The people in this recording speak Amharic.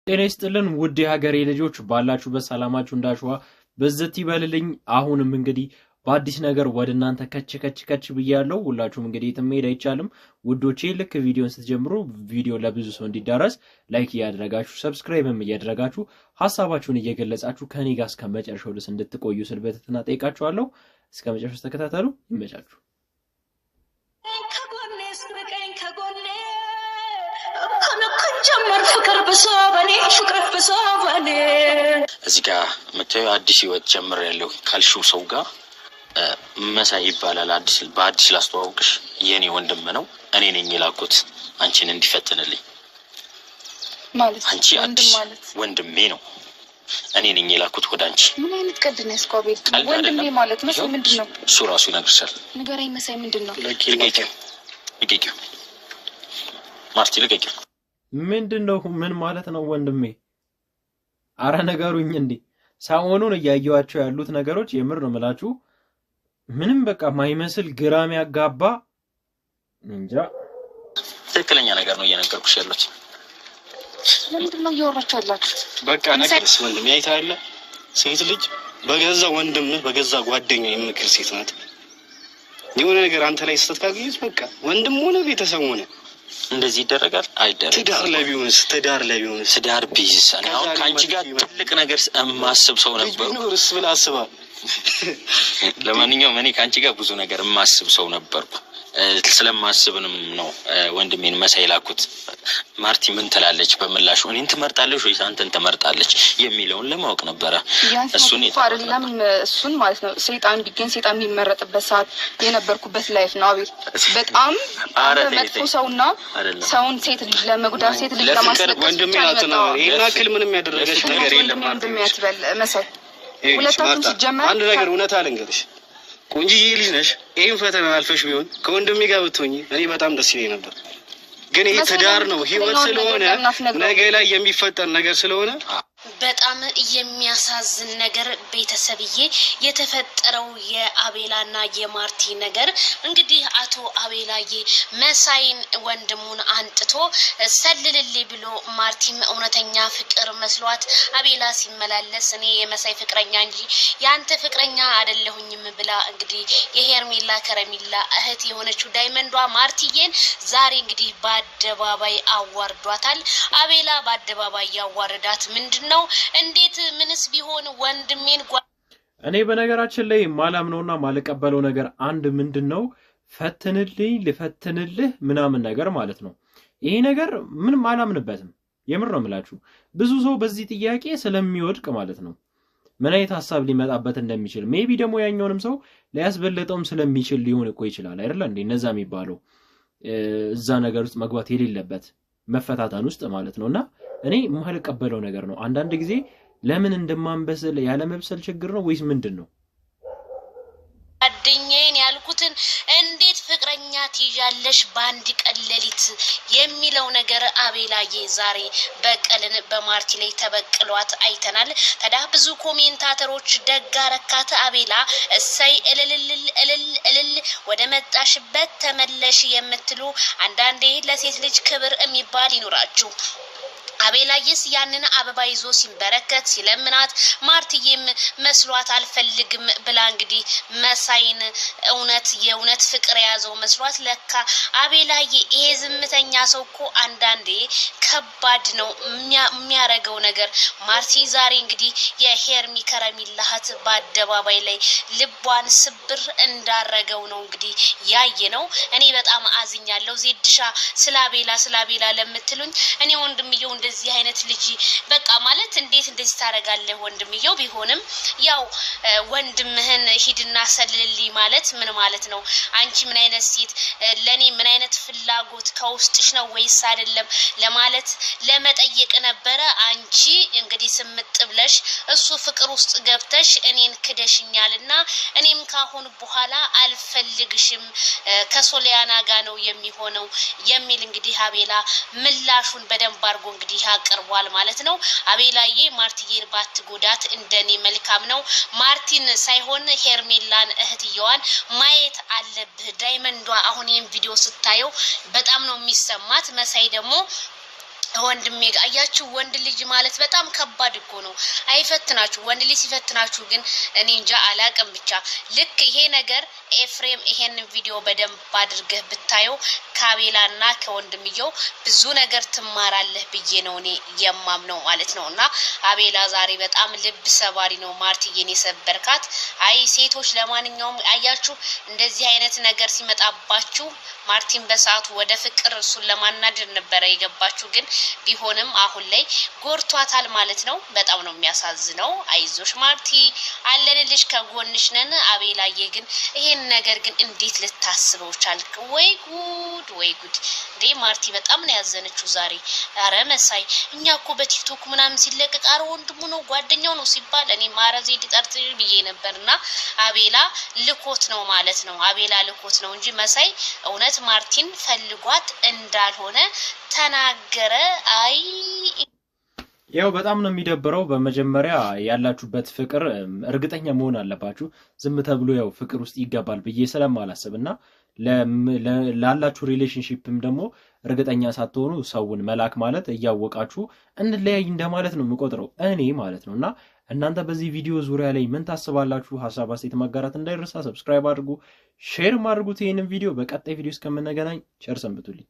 ጤና ይስጥልን ውድ የሀገሬ ልጆች፣ ባላችሁበት ሰላማችሁ እንዳሸዋ ብዝት ይበልልኝ። አሁንም እንግዲህ በአዲስ ነገር ወደ እናንተ ከች ከች ከች ብያለሁ። ሁላችሁም እንግዲህ የትም መሄድ አይቻልም ውዶቼ። ልክ ቪዲዮን ስትጀምሩ ቪዲዮ ለብዙ ሰው እንዲዳረስ like እያደረጋችሁ subscribe ም እያደረጋችሁ ሀሳባችሁን እየገለጻችሁ ከኔ ጋር እስከ መጨረሻው ድረስ እንድትቆዩ ስል በትህትና ጠይቃችኋለሁ። እስከ መጨረሻው ተከታተሉ። ይመቻችሁ። እዚህ ጋር የምታየው አዲስ ህይወት ጀምር ያለው ካልሽው ሰው ጋር መሳይ ይባላል። አዲስ በአዲስ ላስተዋውቅሽ፣ የኔ ወንድም ነው። እኔ ነኝ የላኩት አንቺን እንዲፈትንልኝ። ማለት አንቺ አዲስ ወንድሜ ነው። እኔ ነኝ የላኩት ወደ አንቺ። ምን አይነት ቀልድ ነው ያስኳቤል? ቀልድ ወንድሜ አይደለም። ማለት መሳይ ምንድን ነው? እሱ ራሱ ይነግርሻል። ንገረኝ መሳይ ምንድን ነው? ልቀቂው፣ ልቀቂው፣ ማርቲ ልቀቂው። ምንድን ነው? ምን ማለት ነው ወንድሜ? አረ ነገሩኝ እንዴ! ሰሞኑን እያየኋቸው ያሉት ነገሮች የምር ነው የምላችሁ፣ ምንም በቃ ማይመስል ግራም ያጋባ እንጃ። ትክክለኛ ነገር ነው እየነገርኩሽ ያሉት። ለምንድን ነው እያወራችሁ ያላችሁት? በቃ ነገርስ ወንድም ያይታለ ሴት ልጅ በገዛ ወንድምህ በገዛ ጓደኛ የምክር ሴት ናት። የሆነ ነገር አንተ ላይ ስህተት ካገኘች በቃ ወንድም ሆነ ቤተሰብ ሆነ እንደዚህ ይደረጋል አይደረግም? ትዳር ላይ ቢሆንስ ትዳር ላይ ቢሆንስ ትዳር ቢይዝስ? እኔ አሁን ከአንቺ ጋር ትልቅ ነገር የማስብ ሰው ልጅ ነበርኩ። ቢኖርስ ብለህ አስባ። ለማንኛውም እኔ ከአንቺ ጋር ብዙ ነገር የማስብ ሰው ነበርኩ። ስለማስብንም ነው ወንድሜን መሳይ ላኩት። ማርቲ ምን ትላለች በምላሹ? እኔን ትመርጣለች ወይስ አንተን ትመርጣለች የሚለውን ለማወቅ ነበረ። ቢያንስ እሱን መጥፎ አይደለም እሱን ማለት ነው። ሰይጣን ቢገኝ ሰይጣን የሚመረጥበት ሰዓት የነበርኩበት life ነው። አቤል በጣም ኧረ አንተ ተይ መጥፎ ተይ። ሰውና አይደለም። ሰውን ሴት ልጅ ለመጉዳት ሴት ልጅ ለፍቅር ለማስለቀስ ወንድሜ ብቻ ነው ናት ነው የመጣው። ይሄን ያክል ምንም ያደረገች ነገር የለም። ወንድሜ ወንድሜ አትበል መሳይ። ይኸውልሽ ሁለታችሁም ማርታ፣ ሲጀመር አንድ ነገር እውነት አልንገርሽ፣ ቆንጂዬ ልጅ ነሽ። ይህን ፈተና አልፈሽ ቢሆን ከወንድሜ ጋር ብትሆኚ እኔ በጣም ደስ ይለኝ ነበር። ግን ይሄ መሳይ ትዳር ለምን ነው፣ ህይወት ትክክለኛውን ስለሆነ ነገር ለምን አትነግረውም? ነገ ላይ የሚፈጠር ነገር ስለሆነ በጣም የሚያሳዝን ነገር ቤተሰብዬ፣ የተፈጠረው የአቤላና የማርቲ ነገር እንግዲህ አቶ አቤላዬ መሳይን ወንድሙን አንጥቶ ሰልልልኝ ብሎ ማርቲም እውነተኛ ፍቅር መስሏት አቤላ ሲመላለስ እኔ የመሳይ ፍቅረኛ እንጂ የአንተ ፍቅረኛ አይደለሁኝም ብላ እንግዲህ የሄርሜላ ከረሜላ እህት የሆነችው ዳይመንዷ ማርቲዬን ዛሬ እንግዲህ በአደባባይ አዋርዷታል። አቤላ በአደባባይ ያዋርዳት ምንድን ነው? እንዴት ምንስ ቢሆን ወንድሜን እኔ በነገራችን ላይ ማላምነውና ማልቀበለው ነገር አንድ ምንድን ነው፣ ፈትንልኝ ልፈትንልህ ምናምን ነገር ማለት ነው። ይሄ ነገር ምንም አላምንበትም። የምር ነው የምላችሁ። ብዙ ሰው በዚህ ጥያቄ ስለሚወድቅ ማለት ነው ምን አይነት ሀሳብ ሊመጣበት እንደሚችል maybe ደግሞ ያኛውንም ሰው ሊያስበለጠውም ስለሚችል ሊሆን እኮ ይችላል አይደለ እንዴ? እነዛ የሚባለው እዛ ነገር ውስጥ መግባት የሌለበት መፈታተን ውስጥ ማለት ነው። እና እኔ የማልቀበለው ነገር ነው። አንዳንድ ጊዜ ለምን እንደማንበስል ያለመብሰል ችግር ነው ወይስ ምንድን ነው? ጓደኛዬን ያልኩትን እንዴት ፍቅረኛ ትይዣለሽ በአንድ ቀን ሌሊት የሚለው ነገር አቤላዬ ዛሬ በቀልን በማርቲ ላይ ተበቅሏት አይተናል። ታዲያ ብዙ commentator ኦች ደጋ ረካት አቤላ እሰይ እልልልል እልል እልል ወደ መጣሽበት ተመለሽ የምትሉ አንዳንዴ ለሴት ልጅ ክብር የሚባል ይኑራችሁ። አቤላዬስ ያንን አበባ ይዞ ሲንበረከክ ሲለምናት ማርትዬም መስሏት አልፈልግም ብላ እንግዲህ መሳይን እውነት የእውነት ፍቅር የያዘው መስሏት ለካ አቤላዬ ይሄ ዝምተኛ ሰው እኮ አንዳንዴ ከባድ ነው የሚያረገው ነገር። ማርቲ ዛሬ እንግዲህ የሄርሚ ከረሜላ እህት በአደባባይ ላይ ልቧን ስብር እንዳረገው ነው እንግዲህ ያየ ነው። እኔ በጣም አዝኛለሁ። ዜድሻ ስለ አቤላ ስለ አቤላ ለምትሉኝ እኔ ወንድምየው እንደዚህ አይነት ልጅ በቃ ማለት እንዴት እንደዚህ ታደርጋለህ? ወንድምየው ቢሆንም ያው ወንድምህን ሂድና ሰልልልኝ ማለት ምን ማለት ነው? አንቺ ምን አይነት ሴት ለእኔ ምን አይነት ፍላጎት ከውስጥሽ ነው ወይስ አይደለም ለማለት ለመጠየቅ ነበረ። አንቺ እንግዲህ ስምጥ ብለሽ እሱ ፍቅር ውስጥ ገብተሽ እኔን ክደሽኛል እና እኔም ካሁን በኋላ አልፈልግሽም ከሶሊያና ጋ ነው የሚሆነው የሚል እንግዲህ አቤላ ምላሹን በደንብ አድርጎ እንግዲህ አቅርቧል ማለት ነው። አቤላዬ ማርትዬን ባትጎዳት እንደኔ መልካም ነው። ማርቲን ሳይሆን ሄርሜላን እህትየዋን ማየት አለብህ። ዳይመንዷ አሁን ይህን ቪዲዮ ስታየው በጣም ነው የሚሰማት። መሳይ ደግሞ ወንድሜ ጋር አያችሁ፣ ወንድ ልጅ ማለት በጣም ከባድ እኮ ነው። አይፈትናችሁ። ወንድ ልጅ ሲፈትናችሁ ግን እኔ እንጃ አላቅም። ብቻ ልክ ይሄ ነገር ኤፍሬም፣ ይሄንን ቪዲዮ በደንብ አድርገህ ብታየው ከአቤላና ከወንድምየው ብዙ ነገር ትማራለህ ብዬ ነው እኔ የማምነው ማለት ነው። እና አቤላ ዛሬ በጣም ልብ ሰባሪ ነው። ማርትዬን የሰበርካት። አይ ሴቶች፣ ለማንኛውም አያችሁ እንደዚህ አይነት ነገር ሲመጣባችሁ ማርቲን በሰዓቱ ወደ ፍቅር እሱን ለማናደድ ነበረ የገባችሁ፣ ግን ቢሆንም አሁን ላይ ጎርቷታል ማለት ነው። በጣም ነው የሚያሳዝነው። አይዞሽ ማርቲ፣ አለንልሽ፣ ከጎንሽ ነን። አቤላዬ ግን ይሄን ነገር ግን እንዴት ልታስበው ቻልክ? ወይ ጉድ፣ ወይ ጉድ! እንዴ ማርቲ በጣም ነው ያዘነችው ዛሬ። አረ መሳይ፣ እኛ እኮ በቲክቶክ ምናምን ሲለቀቅ አረ ወንድሙ ነው ጓደኛው ነው ሲባል እኔ ማረ ዜድ ጠርጥር ብዬ ነበር እና አቤላ ልኮት ነው ማለት ነው። አቤላ ልኮት ነው እንጂ መሳይ እውነት ማርቲን ፈልጓት እንዳልሆነ ተናገረ። አይ ያው በጣም ነው የሚደብረው። በመጀመሪያ ያላችሁበት ፍቅር እርግጠኛ መሆን አለባችሁ። ዝም ተብሎ ያው ፍቅር ውስጥ ይገባል ብዬ ስለማላስብ እና ላላችሁ relationship ም ደግሞ እርግጠኛ ሳትሆኑ ሰውን መላክ ማለት እያወቃችሁ እንለያይ እንደማለት ነው የምቆጥረው እኔ ማለት ነው። እና እናንተ በዚህ ቪዲዮ ዙሪያ ላይ ምን ታስባላችሁ? ሀሳብ አስተያየት ማጋራት እንዳይረሳ። Subscribe አድርጉ፣ share አድርጉት ይህንን ቪዲዮ። በቀጣይ ቪዲዮ እስከምንገናኝ ቸር ሰንብቱልኝ።